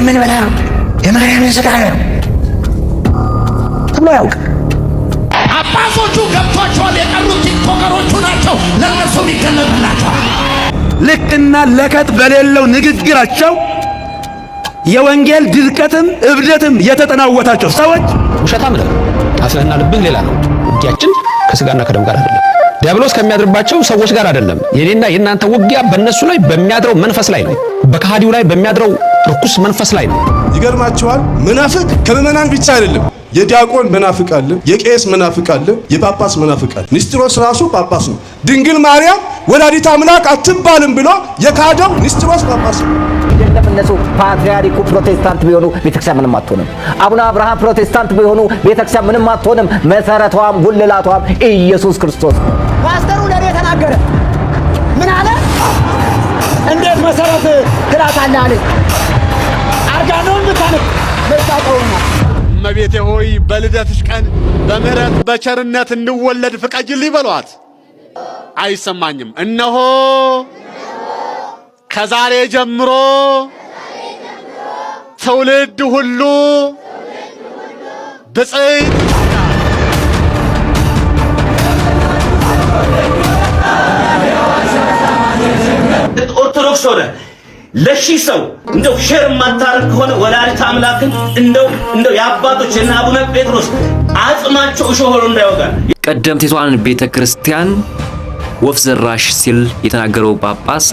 የምንበላው የማርያምን ሥጋ ነው ተብሎ አያውቅም። አባቶቹ ገብቷቸዋል። የቀሩት ቲክቶከሮቹ ናቸው። ለእነሱም ይገለጥላቸዋል። ልክና ለከት በሌለው ንግግራቸው የወንጌል ድርቀትም እብደትም የተጠናወታቸው ሰዎች ውሸታም ነህ። አፍህና ልብህ ሌላ ነው። ውጊያችን ከስጋና ከደም ጋር አይደለም። ዲያብሎስ ከሚያድርባቸው ሰዎች ጋር አይደለም። የኔና የእናንተ ውጊያ በእነሱ ላይ በሚያድረው መንፈስ ላይ ነው። በከሃዲው ላይ በሚያድረው ርኩስ መንፈስ ላይ ነው። ይገርማቸዋል። መናፍቅ ከምዕመናን ብቻ አይደለም። የዲያቆን መናፍቅ አለ፣ የቄስ መናፍቅ አለ፣ የጳጳስ መናፍቅ አለ። ንስጥሮስ ራሱ ጳጳስ ነው። ድንግል ማርያም ወላዲተ አምላክ አትባልም ብሎ የካደው ንስጥሮስ ጳጳስ ነው። አይደለም እነሱ ፓትርያርኩ ፕሮቴስታንት ቢሆኑ ቤተክርስቲያን ምንም አትሆንም። አቡነ አብርሃም ፕሮቴስታንት ቢሆኑ ቤተክርስቲያን ምንም አትሆንም። መሰረቷም ጉልላቷም ኢየሱስ ክርስቶስ ነው። ፓስተሩ ለእኔ ተናገረ። ምን አለ? እንዴት መሰረት ትላታለህ አለኝ። አርጋኖን ብታነብ መታቀውና እመቤቴ ሆይ በልደትሽ ቀን በምሕረት በቸርነት እንወለድ ፍቀጅልኝ በሏት። አይሰማኝም። እነሆ ከዛሬ ጀምሮ ትውልድ ሁሉ ብፅዕት ኦርቶዶክስ ሆነ ለሺህ ሰው እንደው share የማታረግ ከሆነ ወላዲተ አምላክን እንደው የአባቶች የእነ አቡነ ጴጥሮስ አጽማቸው እሾህ ሆኖ እንዳይወጋል። ቀደምቲቷን ቤተ ክርስቲያን ወፍ ዘራሽ ሲል የተናገረው ጳጳስ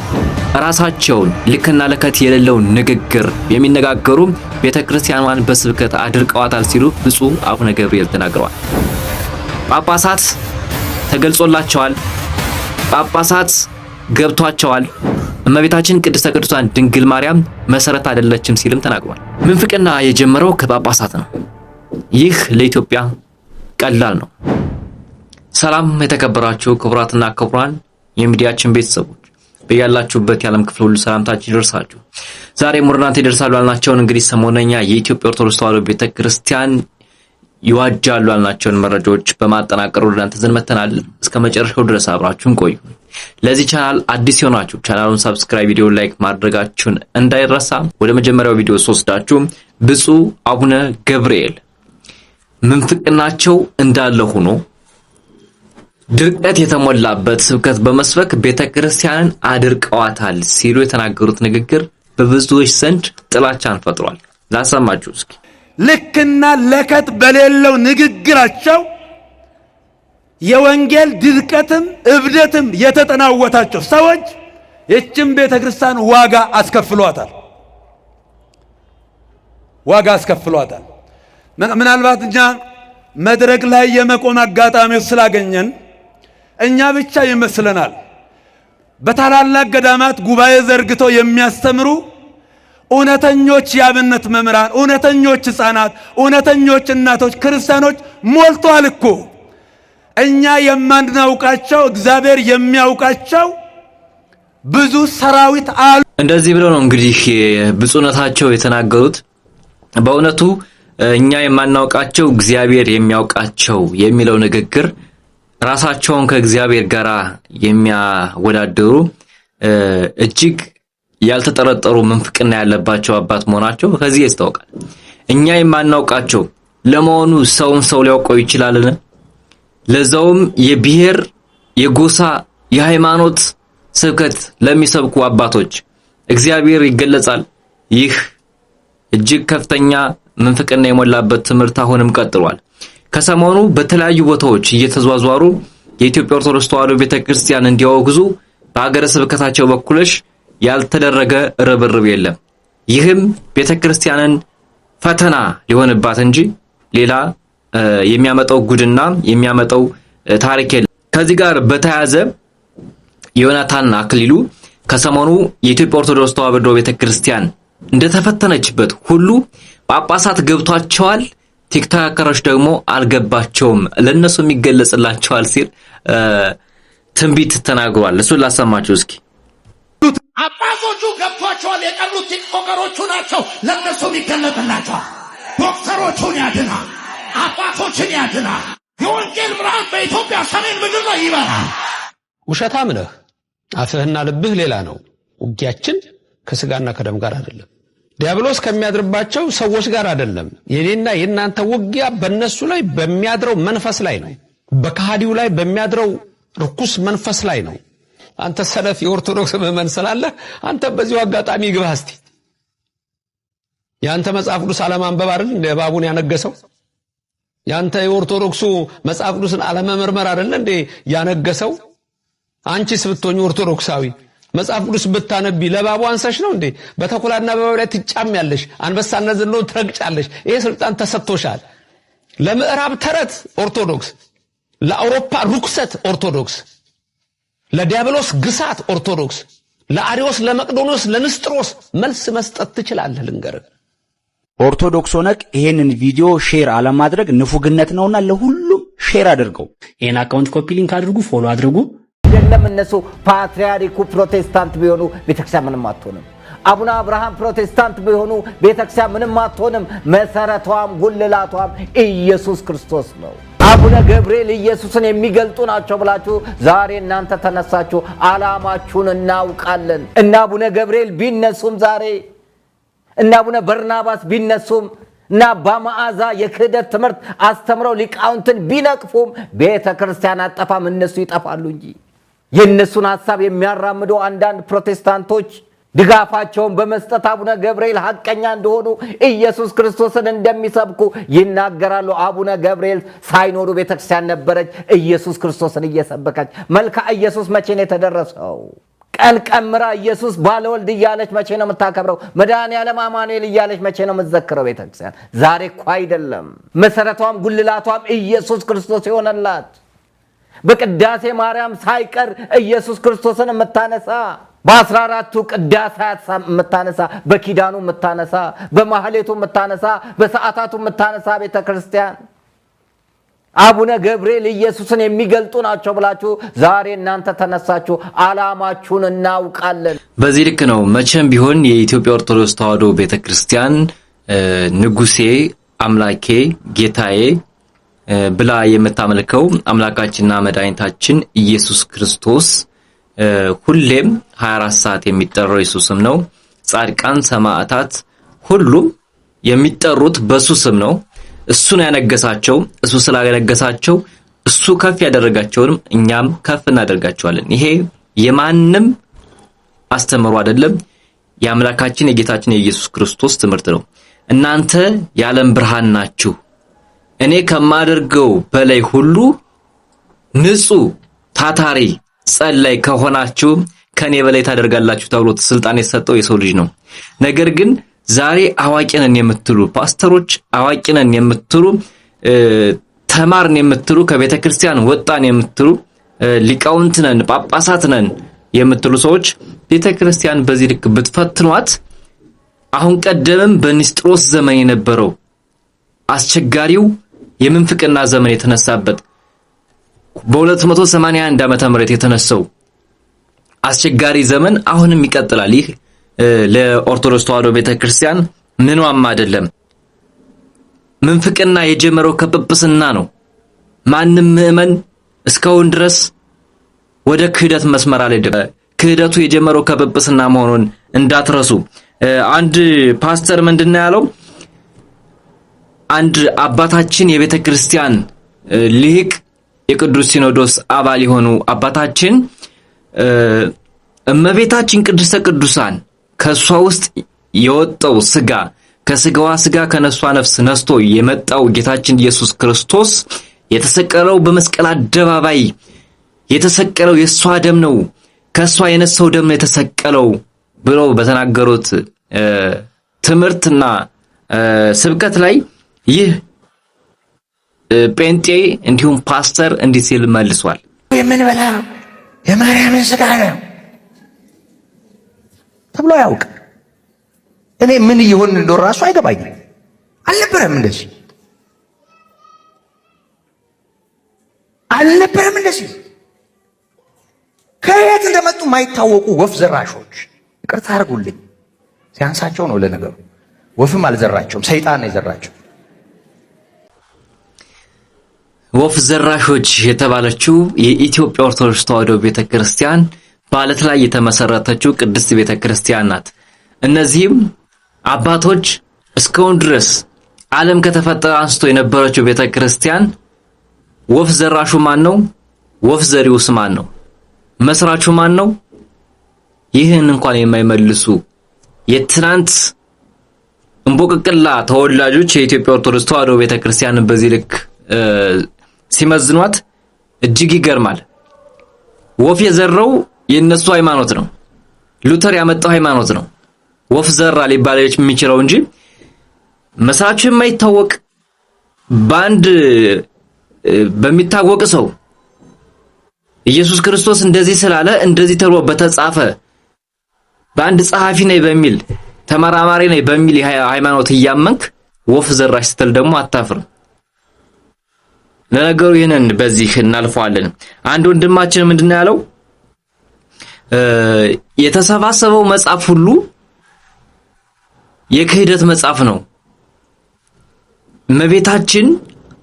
ራሳቸውን ልክና ለከት የሌለው ንግግር የሚነጋገሩ ቤተ ክርስቲያኗን በስብከት አድርቀዋታል ሲሉ ብፁዕ አቡነ ገብርኤል ተናግረዋል። ጳጳሳት ተገልጾላቸዋል። ጳጳሳት ገብቷቸዋል። እመቤታችን ቅድስተ ቅዱሳን ድንግል ማርያም መሰረት አይደለችም ሲልም ተናግሯል። ምንፍቅና የጀመረው ከጳጳሳት ነው። ይህ ለኢትዮጵያ ቀላል ነው። ሰላም የተከበራችሁ ክቡራትና ክቡራን የሚዲያችን ቤተሰቦች በያላችሁበት የዓለም ክፍል ሁሉ ሰላምታችን ይደርሳችሁ። ዛሬ ወደ እናንተ ይደርሳሉ ያልናቸውን እንግዲህ ሰሞነኛ የኢትዮጵያ ኦርቶዶክስ ተዋሕዶ ቤተክርስቲያን ይዋጃሉ ያልናቸውን መረጃዎች በማጠናቀር ወደ እናንተ ይዘን መጥተናል። እስከ መጨረሻው ድረስ አብራችሁን ቆዩ። ለዚህ ቻናል አዲስ የሆናችሁ ቻናሉን subscribe፣ ቪዲዮ like ማድረጋችሁን እንዳይረሳ። ወደ መጀመሪያው ቪዲዮ ስወስዳችሁ ብፁዕ አቡነ ገብርኤል ምንፍቅናቸው እንዳለ ሆኖ ድርቀት የተሞላበት ስብከት በመስበክ ቤተክርስቲያንን አድርቀዋታል ሲሉ የተናገሩት ንግግር በብዙዎች ዘንድ ጥላቻን ፈጥሯል። ላሰማችሁ እስኪ። ልክና ለከት በሌለው ንግግራቸው የወንጌል ድርቀትም እብደትም የተጠናወታቸው ሰዎች ይህችን ቤተ ክርስቲያን ዋጋ አስከፍሏታል። ዋጋ አስከፍሏታል። ምናልባት እኛ መድረክ ላይ የመቆም አጋጣሚው ስላገኘን እኛ ብቻ ይመስለናል። በታላላቅ ገዳማት ጉባኤ ዘርግተው የሚያስተምሩ እውነተኞች የአብነት መምህራን፣ እውነተኞች ሕፃናት፣ እውነተኞች እናቶች ክርስቲያኖች ሞልተዋል እኮ። እኛ የማናውቃቸው እግዚአብሔር የሚያውቃቸው ብዙ ሰራዊት አሉ። እንደዚህ ብለው ነው እንግዲህ ብፁዕነታቸው የተናገሩት። በእውነቱ እኛ የማናውቃቸው እግዚአብሔር የሚያውቃቸው የሚለው ንግግር ራሳቸውን ከእግዚአብሔር ጋር የሚያወዳደሩ እጅግ ያልተጠረጠሩ ምንፍቅና ያለባቸው አባት መሆናቸው ከዚህ ያስታውቃል። እኛ የማናውቃቸው ለመሆኑ ሰውን ሰው ሊያውቀው ይችላልን? ለዛውም የብሔር የጎሳ የሃይማኖት ስብከት ለሚሰብኩ አባቶች እግዚአብሔር ይገለጻል። ይህ እጅግ ከፍተኛ ምንፍቅና የሞላበት ትምህርት አሁንም ቀጥሏል። ከሰሞኑ በተለያዩ ቦታዎች እየተዟዟሩ የኢትዮጵያ ኦርቶዶክስ ተዋሕዶ ቤተክርስቲያን እንዲያወግዙ በሀገረ ስብከታቸው በኩልሽ ያልተደረገ ርብርብ የለም። ይህም ቤተክርስቲያንን ፈተና ሊሆንባት እንጂ ሌላ የሚያመጣው ጉድና የሚያመጣው ታሪክ የለም። ከዚህ ጋር በተያያዘ ዮናታን አክሊሉ ከሰሞኑ የኢትዮጵያ ኦርቶዶክስ ተዋሕዶ ቤተክርስቲያን እንደተፈተነችበት ሁሉ ጳጳሳት ገብቷቸዋል፣ ቲክቶከሮች ደግሞ አልገባቸውም፣ ለእነሱ የሚገለጽላቸዋል ሲል ትንቢት ተናግሯል። እሱን ላሰማችሁ እስኪ። አባቶቹ ገብቷቸዋል። የቀሩት ቲክቶከሮቹ ናቸው። ለእነሱም ይገለጥላቸዋል። ዶክተሮቹን ያድናል። አባቶችን ያድናል። የወንጌል ብርሃን በኢትዮጵያ ሰሜን ምድር ላይ ይበራል። ውሸታም ነህ። አፍህና ልብህ ሌላ ነው። ውጊያችን ከስጋና ከደም ጋር አይደለም። ዲያብሎስ ከሚያድርባቸው ሰዎች ጋር አይደለም። የኔና የእናንተ ውጊያ በእነሱ ላይ በሚያድረው መንፈስ ላይ ነው። በከሃዲው ላይ በሚያድረው ርኩስ መንፈስ ላይ ነው። አንተ ሰነፍ የኦርቶዶክስ ምዕመን ስላለህ አንተ በዚሁ አጋጣሚ ግባ እስቲ። የአንተ መጽሐፍ ቅዱስ አለማንበብ አይደል እንደ እባቡን ያነገሰው? ያንተ የኦርቶዶክሱ መጽሐፍ ቅዱስን አለመመርመር አይደል እንዴ ያነገሰው? አንቺስ ብትሆኚ ኦርቶዶክሳዊ መጽሐፍ ቅዱስ ብታነቢ ለእባቡ አንሰሽ ነው እንዴ? በተኩላና በእባብ ላይ ትጫሚያለሽ፣ አንበሳና ዘንዶን ትረግጫለሽ። ይሄ ስልጣን ተሰጥቶሻል። ለምዕራብ ተረት ኦርቶዶክስ፣ ለአውሮፓ ርኩሰት ኦርቶዶክስ፣ ለዲያብሎስ ግሳት ኦርቶዶክስ፣ ለአሪዮስ፣ ለመቅዶኖስ፣ ለንስጥሮስ መልስ መስጠት ትችላለህ። ልንገርህ፣ ኦርቶዶክስ ሆነክ ይሄንን ቪዲዮ share አለማድረግ ንፉግነት ነውና ለሁሉም share አድርገው። ይህን account copy link አድርጉ፣ follow አድርጉ። አይደለም እነሱ ፓትርያርኩ ፕሮቴስታንት ቢሆኑ ቤተክርስቲያን ምንም አትሆንም። አቡነ አብርሃም ፕሮቴስታንት ቢሆኑ ቤተክርስቲያን ምንም አትሆንም። መሰረቷም ጉልላቷም ኢየሱስ ክርስቶስ ነው። አቡነ ገብርኤል ኢየሱስን የሚገልጡ ናቸው ብላችሁ ዛሬ እናንተ ተነሳችሁ። ዓላማችሁን እናውቃለን። እነ አቡነ ገብርኤል ቢነሱም ዛሬ እነ አቡነ በርናባስ ቢነሱም እና አባ መዓዛ የክህደት ትምህርት አስተምረው ሊቃውንትን ቢነቅፉም ቤተ ክርስቲያን አጠፋም፣ እነሱ ይጠፋሉ እንጂ። የእነሱን ሀሳብ የሚያራምዱ አንዳንድ ፕሮቴስታንቶች ድጋፋቸውን በመስጠት አቡነ ገብርኤል ሐቀኛ እንደሆኑ ኢየሱስ ክርስቶስን እንደሚሰብኩ ይናገራሉ። አቡነ ገብርኤል ሳይኖሩ ቤተክርስቲያን ነበረች፣ ኢየሱስ ክርስቶስን እየሰበከች። መልክአ ኢየሱስ መቼ ነው የተደረሰው? ቀን ቀምራ ኢየሱስ ባለወልድ እያለች መቼ ነው የምታከብረው? መድኃኔዓለም አማኑኤል እያለች መቼ ነው የምትዘክረው ቤተክርስቲያን? ዛሬ እኮ አይደለም። መሰረቷም ጉልላቷም ኢየሱስ ክርስቶስ የሆነላት በቅዳሴ ማርያም ሳይቀር ኢየሱስ ክርስቶስን የምታነሳ፣ በ14ቱ ቅዳሴያት የምታነሳ፣ በኪዳኑ የምታነሳ፣ በማህሌቱ የምታነሳ፣ በሰዓታቱ የምታነሳ ቤተ ክርስቲያን አቡነ ገብርኤል ኢየሱስን የሚገልጡ ናቸው ብላችሁ ዛሬ እናንተ ተነሳችሁ። ዓላማችሁን እናውቃለን። በዚህ ልክ ነው። መቼም ቢሆን የኢትዮጵያ ኦርቶዶክስ ተዋሕዶ ቤተክርስቲያን ንጉሴ፣ አምላኬ፣ ጌታዬ ብላ የምታመልከው አምላካችንና መድኃኒታችን ኢየሱስ ክርስቶስ ሁሌም 24 ሰዓት የሚጠራው የሱ ስም ነው። ጻድቃን፣ ሰማዕታት ሁሉም የሚጠሩት በሱ ስም ነው። እሱን ያነገሳቸው፣ እሱ ስላነገሳቸው እሱ ከፍ ያደረጋቸውንም እኛም ከፍ እናደርጋቸዋለን። ይሄ የማንም አስተምህሮ አይደለም። የአምላካችን የጌታችን የኢየሱስ ክርስቶስ ትምህርት ነው። እናንተ የዓለም ብርሃን ናችሁ። እኔ ከማደርገው በላይ ሁሉ ንጹህ፣ ታታሪ፣ ጸላይ ከሆናችሁ ከኔ በላይ ታደርጋላችሁ ተብሎ ስልጣን የተሰጠው የሰው ልጅ ነው። ነገር ግን ዛሬ አዋቂ ነን የምትሉ ፓስተሮች፣ አዋቂ ነን የምትሉ፣ ተማርን የምትሉ፣ ከቤተ ክርስቲያን ወጣን የምትሉ፣ ሊቃውንት ነን፣ ጳጳሳት ነን የምትሉ ሰዎች ቤተ ክርስቲያን በዚህ ልክ ብትፈትኗት አሁን ቀደምም በኒስጥሮስ ዘመን የነበረው አስቸጋሪው የምንፍቅና ዘመን የተነሳበት፣ በ281 ዓመተ ምህረት የተነሳው አስቸጋሪ ዘመን አሁንም ይቀጥላል። ይህ ለኦርቶዶክስ ተዋሕዶ ቤተክርስቲያን ምኗም አይደለም። ምንፍቅና የጀመረው ከጵጵስና ነው። ማንም ምዕመን እስካሁን ድረስ ወደ ክህደት መስመር አልሄደም። ክህደቱ የጀመረው ከጵጵስና መሆኑን እንዳትረሱ። አንድ ፓስተር ምንድነው ያለው? አንድ አባታችን የቤተ ክርስቲያን ሊቅ የቅዱስ ሲኖዶስ አባል የሆኑ አባታችን እመቤታችን ቅድስተ ቅዱሳን ከእሷ ውስጥ የወጣው ስጋ፣ ከስጋዋ ስጋ ከነፍሷ ነፍስ ነስቶ የመጣው ጌታችን ኢየሱስ ክርስቶስ የተሰቀለው በመስቀል አደባባይ የተሰቀለው የእሷ ደም ነው፣ ከእሷ የነሳው ደም ነው የተሰቀለው ብለው በተናገሩት ትምህርትና ስብከት ላይ ይህ ጴንጤ እንዲሁም ፓስተር እንዲህ ሲል መልሷል። የምንበላው የማርያምን ስጋ ነው ተብሎ አያውቅም። እኔ ምን እየሆን እንደሆነ ራሱ አይገባኝም። አልነበረም እንደዚህ፣ አልነበረም እንደዚህ። ከየት እንደመጡ የማይታወቁ ወፍ ዘራሾች፣ ይቅርታ አድርጉልኝ፣ ሲያንሳቸው ነው ለነገሩ። ወፍም አልዘራቸውም፣ ሰይጣን ነው የዘራቸው። ወፍ ዘራሾች የተባለችው የኢትዮጵያ ኦርቶዶክስ ተዋሕዶ ቤተክርስቲያን በዓለት ላይ የተመሰረተችው ቅድስት ቤተክርስቲያን ናት። እነዚህም አባቶች እስካሁን ድረስ ዓለም ከተፈጠረ አንስቶ የነበረችው ቤተ ክርስቲያን ወፍ ዘራሹ ማን ነው? ወፍ ዘሪውስ ማን ነው? መስራቹ ማን ነው? ይህን እንኳን የማይመልሱ የትናንት እንቦቅቅላ ተወላጆች የኢትዮጵያ ኦርቶዶክስ ተዋሕዶ ቤተክርስቲያንን በዚህ ልክ ሲመዝኗት እጅግ ይገርማል። ወፍ የዘራው የነሱ ሃይማኖት ነው። ሉተር ያመጣው ሃይማኖት ነው። ወፍ ዘራ ሊባል የሚችለው እንጂ መስራቹ የማይታወቅ በአንድ በሚታወቅ ሰው ኢየሱስ ክርስቶስ እንደዚህ ስላለ እንደዚህ ተብሎ በተጻፈ በአንድ ጸሐፊ ነኝ በሚል ተመራማሪ ነኝ በሚል ሃይማኖት እያመንክ ወፍ ዘራሽ ስትል ደግሞ አታፍርም። ለነገሩ ይህንን በዚህ እናልፈዋለን። አንድ ወንድማችን ምንድነው ያለው? የተሰባሰበው መጽሐፍ ሁሉ የክህደት መጽሐፍ ነው። እመቤታችን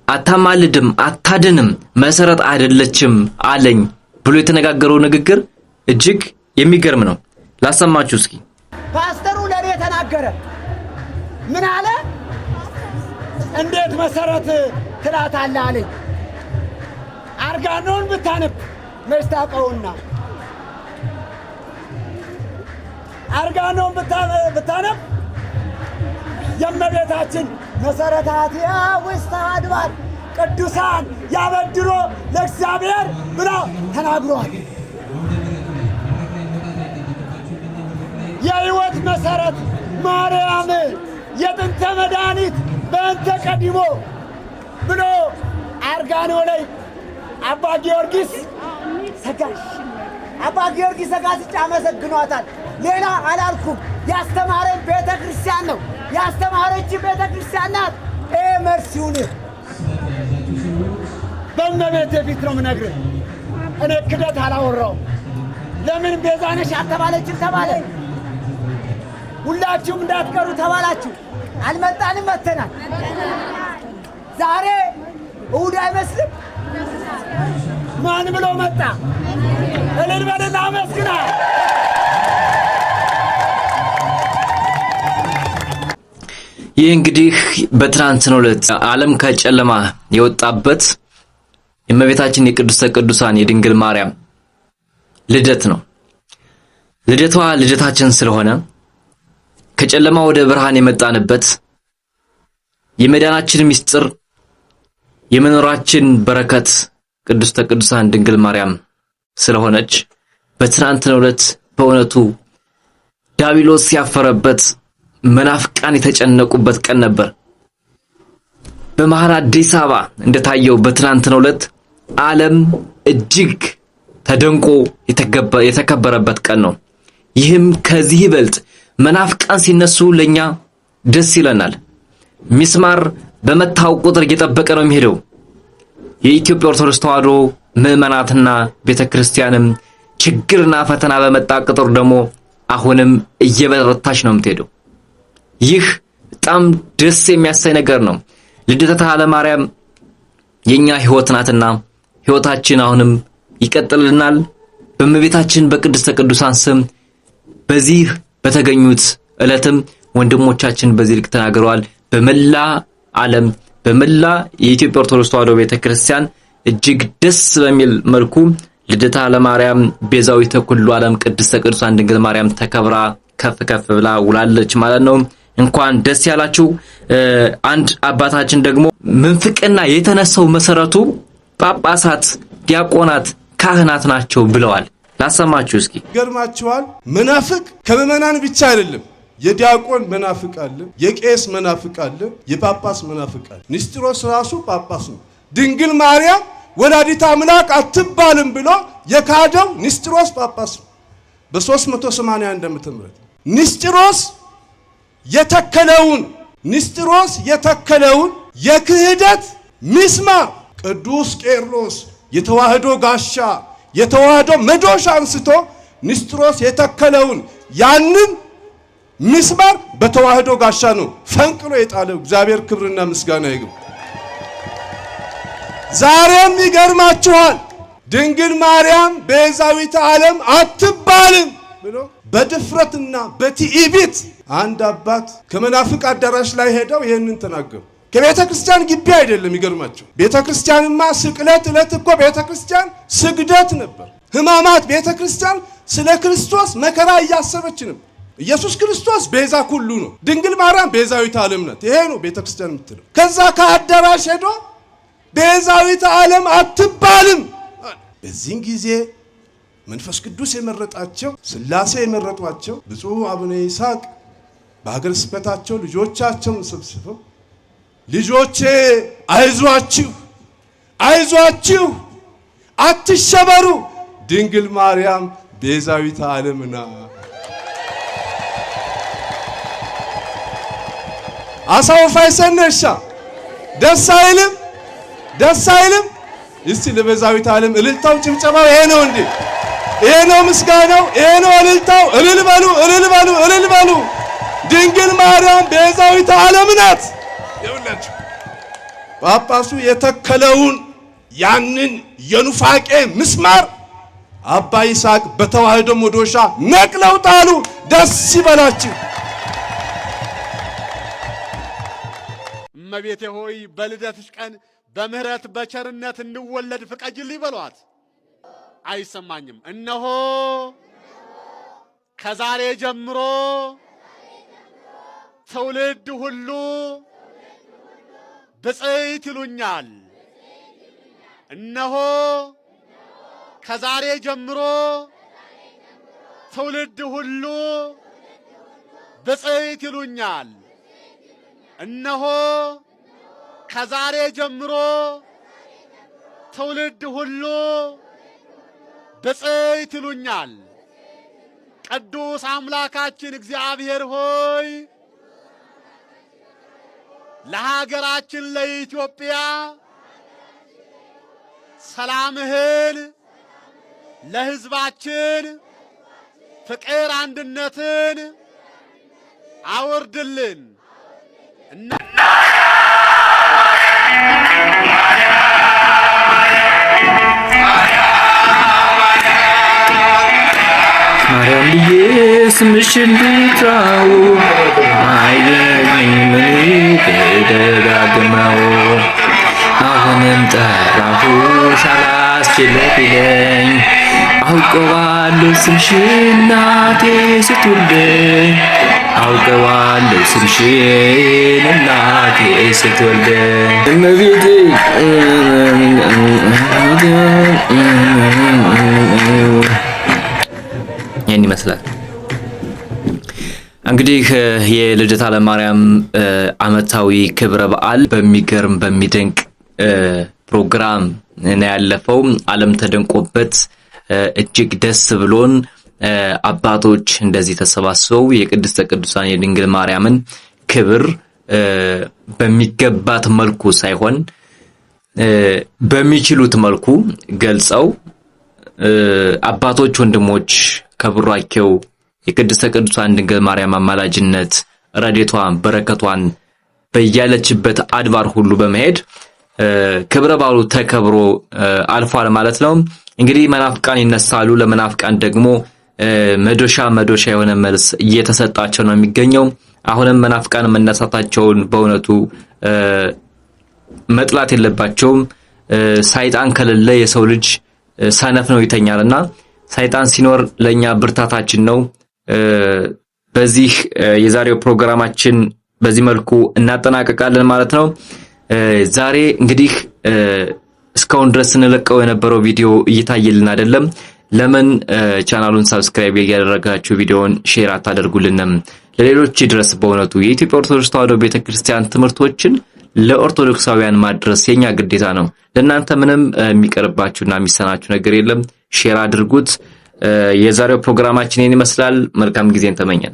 አታማልድም፣ አታድንም፣ መሰረት አይደለችም አለኝ ብሎ የተነጋገረው ንግግር እጅግ የሚገርም ነው። ላሰማችሁ እስኪ። ፓስተሩ ለኔ ተናገረ። ምን አለ? እንዴት መሰረት ትላታለህ አለኝ። አርጋኖን ብታነብ መች ታውቀውና፣ አርጋኖን ብታነብ የእመቤታችን መሰረታትያ ውስተ አድባር ቅዱሳን ያበድሮ ለእግዚአብሔር ብሎ ተናግሯል። የሕይወት መሰረት ማርያም የጥንተ መድኃኒት በእንተ ቀዲሞ ብሎ አርጋኖ ላይ አባ ጊዮርጊስ ሰጋሽ አባ ጊዮርጊስ ዘጋስጫ አመሰግኗታል። ሌላ አላልኩም። ያስተማረን ቤተ ክርስቲያን ነው። ያስተማረችን ቤተ ክርስቲያን ናት። መርሲውን በእመቤቴ ፊት ነው የምነግርህ። እኔ ክደት አላወራውም። ለምን ቤዛነሽ አልተባለችም ተባለ። ሁላችሁም እንዳትቀሩ ተባላችሁ። አልመጣንም፣ መተናል። ዛሬ እሑድ አይመስልም? ማን ብሎ መጣ? እልል በልና አመስግና። ይህ እንግዲህ በትናንትናው ዕለት ዓለም ከጨለማ የወጣበት የእመቤታችን የቅድስተ ቅዱሳን የድንግል ማርያም ልደት ነው። ልደቷ ልደታችን ስለሆነ ከጨለማ ወደ ብርሃን የመጣንበት የመዳናችን ምስጢር የመኖራችን በረከት ቅድስተ ቅዱሳን ድንግል ማርያም ስለሆነች በትናንትናው ዕለት በእውነቱ ዲያብሎስ ያፈረበት መናፍቃን የተጨነቁበት ቀን ነበር። በመሃል አዲስ አበባ እንደታየው በትናንትናው ዕለት ዓለም እጅግ ተደንቆ የተከበረበት ቀን ነው። ይህም ከዚህ ይበልጥ መናፍቃን ሲነሱ ለኛ ደስ ይለናል። ሚስማር በመታው ቁጥር እየጠበቀ ነው የሚሄደው። የኢትዮጵያ ኦርቶዶክስ ተዋሕዶ ምዕመናትና ቤተክርስቲያንም ችግርና ፈተና በመጣ ቁጥር ደግሞ አሁንም እየበረታች ነው የምትሄደው። ይህ በጣም ደስ የሚያሳይ ነገር ነው። ልደታ ለማርያም የኛ ህይወት ናትና ህይወታችን አሁንም ይቀጥልናል። በእመቤታችን በቅድስተ ቅዱሳን ስም በዚህ በተገኙት ዕለትም ወንድሞቻችን በዚህ ልክ ተናግረዋል። በመላ ዓለም በመላ የኢትዮጵያ ኦርቶዶክስ ተዋሕዶ ቤተክርስቲያን እጅግ ደስ በሚል መልኩ ልደታ ለማርያም ቤዛዊተ ኩሉ ዓለም ቅድስተ ቅዱሳን ድንግል ማርያም ተከብራ ከፍ ከፍ ብላ ውላለች ማለት ነው። እንኳን ደስ ያላችሁ። አንድ አባታችን ደግሞ ምንፍቅና የተነሳው መሰረቱ ጳጳሳት፣ ዲያቆናት፣ ካህናት ናቸው ብለዋል። ላሰማችሁ እስኪ። ገርማችኋል። መናፍቅ ከምዕመናን ብቻ አይደለም። የዲያቆን መናፍቅ አለ፣ የቄስ መናፍቅ አለ፣ የጳጳስ መናፍቅ አለ። ንስጥሮስ ራሱ ጳጳስ ነው። ድንግል ማርያም ወላዲተ አምላክ አትባልም ብሎ የካደው ንስጥሮስ ጳጳስ ነው። በ381 ዓመተ ምህረት ንስጥሮስ የተከለውን ንስጥሮስ የተከለውን የክህደት ሚስማር ቅዱስ ቄርሎስ የተዋህዶ ጋሻ የተዋህዶ መዶሻ አንስቶ ንስጥሮስ የተከለውን ያንን ሚስማር በተዋህዶ ጋሻ ነው ፈንቅሎ የጣለው። እግዚአብሔር ክብርና ምስጋና ይግባ። ዛሬም ይገርማችኋል፣ ድንግል ማርያም ቤዛዊተ ዓለም አትባልም ብሎ በድፍረትና በትዕቢት አንድ አባት ከመናፍቅ አዳራሽ ላይ ሄደው ይህንን ተናገሩ። ከቤተ ክርስቲያን ግቢ አይደለም። ይገርማቸው። ቤተ ክርስቲያንማ ስቅለት ዕለት እኮ ቤተ ክርስቲያን ስግደት ነበር። ሕማማት ቤተ ክርስቲያን ስለ ክርስቶስ መከራ እያሰበች ነበር። ኢየሱስ ክርስቶስ ቤዛ ኩሉ ነው። ድንግል ማርያም ቤዛዊተ ዓለም ናት። ይሄ ነው ቤተ ክርስቲያን የምትለው። ከዛ ከአዳራሽ ሄዶ ቤዛዊተ ዓለም አትባልም። በዚህን ጊዜ መንፈስ ቅዱስ የመረጣቸው፣ ሥላሴ የመረጧቸው ብፁዕ አቡነ ይስሐቅ በሀገረ ስብከታቸው ልጆቻቸውን ሰብስበው፣ ልጆቼ አይዟችሁ፣ አይዟችሁ፣ አትሸበሩ፣ ድንግል ማርያም ቤዛዊተ ዓለም ናት። አሳው ፋይሰነሻ ደስ አይልም? ደስ አይልም? እስቲ ለቤዛዊተ ዓለም እልልታው ጭብጨባው ይሄ ነው እንዴ? ይሄ ነው ምስጋናው፣ ይሄ ነው እልልታው። እልል በሉ፣ እልል በሉ፣ እልል በሉ። ድንግል ማርያም ቤዛዊተ ዓለም ናት። ይኸውላችሁ ጳጳሱ የተከለውን ያንን የኑፋቄ ምስማር አባ ይስሐቅ በተዋህዶ መዶሻ ነቅለው ጣሉ። ደስ ይበላችሁ። እመቤቴ ሆይ በልደትሽ ቀን በምህረት በቸርነት እንወለድ ፍቀጅልኝ በሏት። አይሰማኝም። እነሆ ከዛሬ ጀምሮ ትውልድ ሁሉ ብፅዕት ይሉኛል። እነሆ ከዛሬ ጀምሮ ትውልድ ሁሉ ብፅዕት ይሉኛል። እነሆ ከዛሬ ጀምሮ ትውልድ ሁሉ ብፅዕት ይሉኛል። ቅዱስ አምላካችን እግዚአብሔር ሆይ፣ ለሀገራችን ለኢትዮጵያ ሰላምህን፣ ለሕዝባችን ፍቅር አንድነትን አውርድልን። ማርያም ብዬ ስምሽን ልጥራው፣ አይለኝም ብደጋግመው፣ አሁንም ጠራሁሽ አላስችል ቢለኝ፣ አውቀዋለሁ ስምሽን እናቴ ስትወልደኝ፣ አውቀዋለሁ ስምሽን እናቴ ስትወልደኝ፣ እመቤቴ። ይህን ይመስላል። እንግዲህ የልደታ ለማርያም ዓመታዊ ክብረ በዓል በሚገርም በሚደንቅ ፕሮግራም ነው ያለፈው። ዓለም ተደንቆበት እጅግ ደስ ብሎን አባቶች እንደዚህ ተሰባስበው የቅድስተ ቅዱሳን የድንግል ማርያምን ክብር በሚገባት መልኩ ሳይሆን በሚችሉት መልኩ ገልጸው፣ አባቶች ወንድሞች ከቡራኬው የቅድስተ ቅዱሳን ድንግል ማርያም አማላጅነት ረድኤቷን በረከቷን በያለችበት አድባር ሁሉ በመሄድ ክብረ በዓሉ ተከብሮ አልፏል ማለት ነው። እንግዲህ መናፍቃን ይነሳሉ። ለመናፍቃን ደግሞ መዶሻ መዶሻ የሆነ መልስ እየተሰጣቸው ነው የሚገኘው። አሁንም መናፍቃን መነሳታቸውን በእውነቱ መጥላት የለባቸውም። ሰይጣን ከሌለ የሰው ልጅ ሰነፍ ነው፣ ይተኛልና ሰይጣን ሲኖር ለኛ ብርታታችን ነው። በዚህ የዛሬው ፕሮግራማችን በዚህ መልኩ እናጠናቀቃለን ማለት ነው። ዛሬ እንግዲህ እስካሁን ድረስ ስንለቀው የነበረው ቪዲዮ እየታየልን አይደለም። ለምን ቻናሉን subscribe እያደረጋችሁ ቪዲዮውን share አታደርጉልንም? ለሌሎች ድረስ። በእውነቱ የኢትዮጵያ ኦርቶዶክስ ተዋሕዶ ቤተክርስቲያን ትምህርቶችን ለኦርቶዶክሳውያን ማድረስ የኛ ግዴታ ነው። ለእናንተ ምንም የሚቀርባችሁና የሚሰናችሁ ነገር የለም። Share አድርጉት። የዛሬው ፕሮግራማችን ይህን ይመስላል። መልካም ጊዜን ተመኘን።